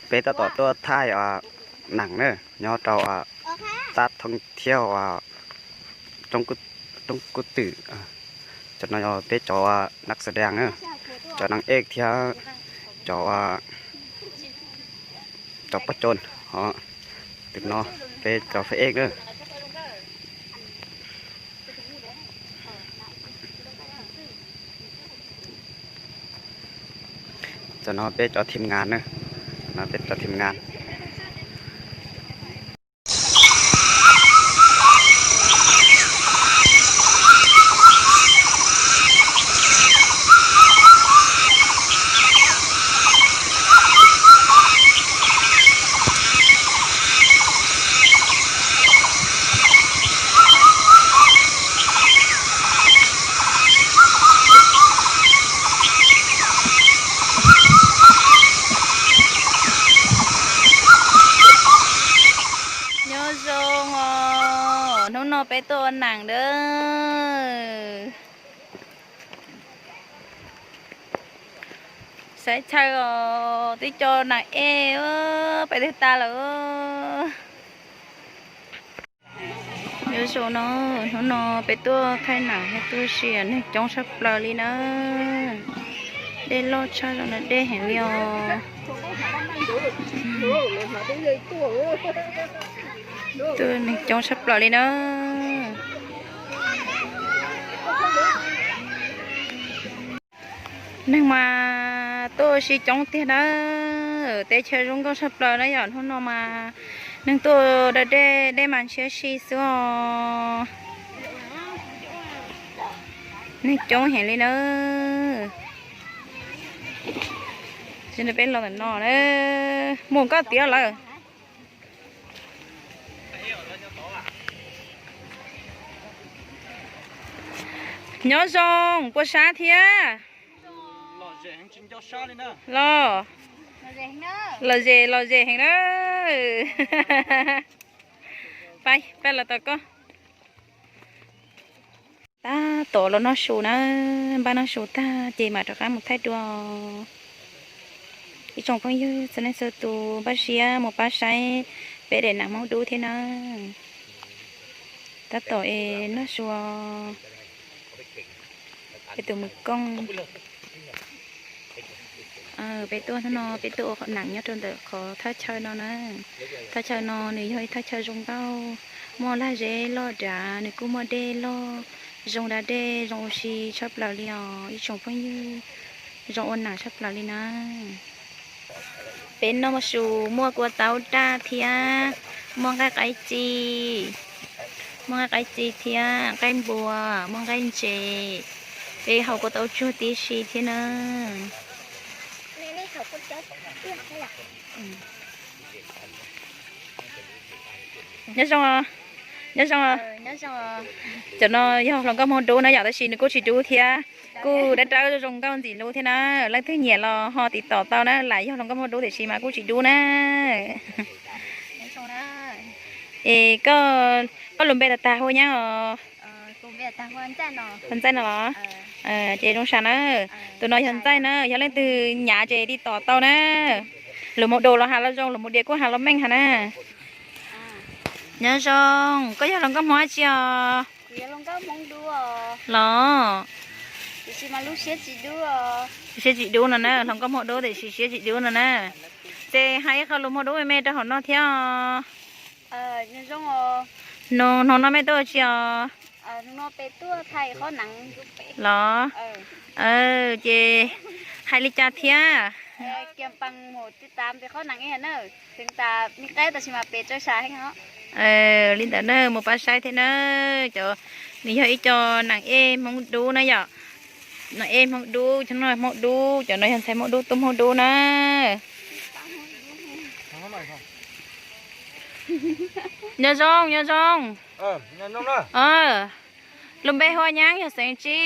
Peb tab tom tuaj thaij neem na, nyob rau tab thoob thiab roob kub twm. Cov no yog peb cov nab xa dang na, cov neeg ej thiab cov cov pob coos, ho tus no peb cov faj ej na. Cov no peb cov thim ngas na, no peb cov thim ngas. Nyob zoo os, hnub no peb tuaj ua neem dab. Saib chaw os, twb cov neem ej pais twg tas lawm. Nyob zoo no, hnub no peb tuaj thaij neem thiab tuaj ua si, neeg coob tshaj plaws li na. Dej loj tshaj zoo na, dej heev li os. Tuaj neeg coob tshaj plaws li na. Neeg mas tuaj ua si coob tiag na. Teb chaws zoo nkauj tshaj plaws na yom, hnub no mas neeg tuaj da dej, dej mas ntshiab si xwb os. Neeg coob heev li na. Peb los ntawm no na, mus koj tiav lawm. Nyob zoo, puas sab thiab? Los, lom zem, lom zem heev na. Pab, pab los tos koj. Tab tom los noj su na, npaj noj su tag ces mam rov qab mus thaij dua. Ib tsoom phooj ywg txhua leej txhua tus, npaj siab mus pab saib peb daim neem Hmoob dub thiab na. Tab tom es noj su, peb tus mwm kooj. Peb tuaj hnub no peb tuaj ua neem nyob rau ntawm qhov thaj chaw no na. Thaj chaw no nws yog ib thaj chaw zoo nkauj, muaj lag zeb loj dav, nws kuj muaj dej loj, zoo da dej, zoo ua si tshaj plaws li os ib tsoom phooj ywg, zoo ua neem tshaj plaws li na. Peb noj su muaj kua tau daj thiab, muaj nqaij qaib ci, muaj nqaij qaib ci thiab nqaij npua, muaj nqaij ntses. Peb haus kua tau tsuag tib si thiab na. Nyob zoo, nyob zoo. Cov no yog hluas nkauj Hmoob dub na yom, tab sis nws kuj tsis dub thiab, kuj dawb dawb zoo nkauj ntxim hlub thiab na. Leej twg nyiam los ho tiv tom tau na, lam yog hluas nkauj Hmoob dub tiam sis mas kuj tsis dub na. Es koj, koj lus npe tag tag hu nyab os? Hu Ntxaij no los? Ces zoo sam na. Tus no yog Ntxaij na, yog leej twg nyav ces tiv tom tau na. Lus Hmoob dub los has los zoo, lus Hmoob diav kuj has los meej has na. Nyob zoo, koj yog hluas nkauj Hmoob dab tsi os? Los, siab tsis dub no na, hluas nkauj Hmoob dub tiam sis siab tsis dub no na. Ces hais ib qho lus Hmoob dub me me rau hauv no thiab os. Hnub no mej tuaj ua tsi os? Los, ces hais li cas thiab? Li ntawd na, mus pab saib thiab na. Cov, nws yog ib co neem ej Hmoob dub na yom. Neem ej Hmoob dub, cov no Hmoob dub, cov no yog ntxhais Hmoob dub, tub Hmoob dub na. Nyob zoo, nyob zoo. Lub npe hu ua nyab yog xeem tsi?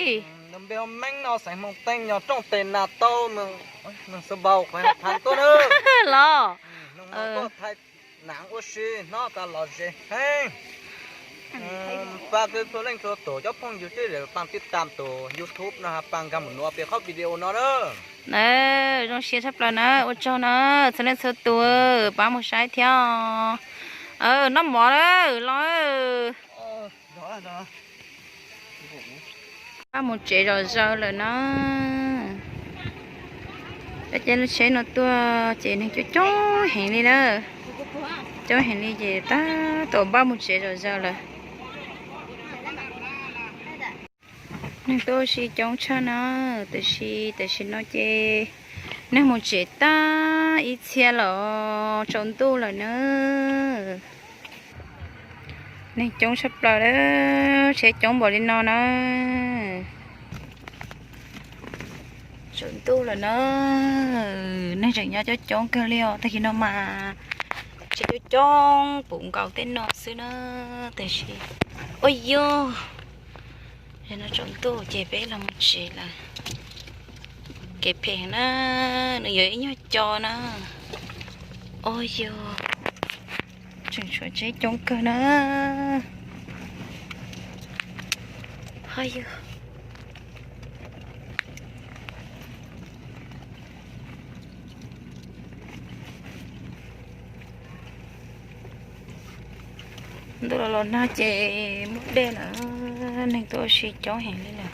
Los, pab txhua leej txhua tus cov phooj ywg twb pab tib tam tus YouTube no, pab nkag mus nuav peb qhov video no na. Na, zoo siab tshaj plaws na, ua tsaug na, txhua leej txhua tus pab mus saib thiab. Noj mov lawm los. Pab mus tsev zom zaws lawm na. Peb caij lub tsheb no tuaj ces neeg coob coob heev li na. Coob heev li ces tab tom pab mus tsev zom zaws lawm. Neeg tuaj ua si coob tshaj na, tiam sis tam sim no ces neeg mus tsev tag ib txhia los tsaus ntuj lawm na. Neeg coob tshaj plaws, tsheb coob npaum li no na. Tsaus ntuj lawm na, neeg tseem nyob coob coob kawg li os. Tag kis no mas tsheb coob coob puv nkaus tej no xwb na, tiam sis, ua yog, no tsaus ntuj ces peb los mus tsev lawm. Kev phem na, nws yuav ib nyuag co na. Ua yog, tseem tshuav tsheb coob kawg na. Ua yog, ntuj los los nag ces muaj dej lawm, neeg tuaj ua si coob heev li lawm.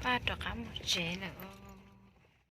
Pab rov qab mus tsev lawm.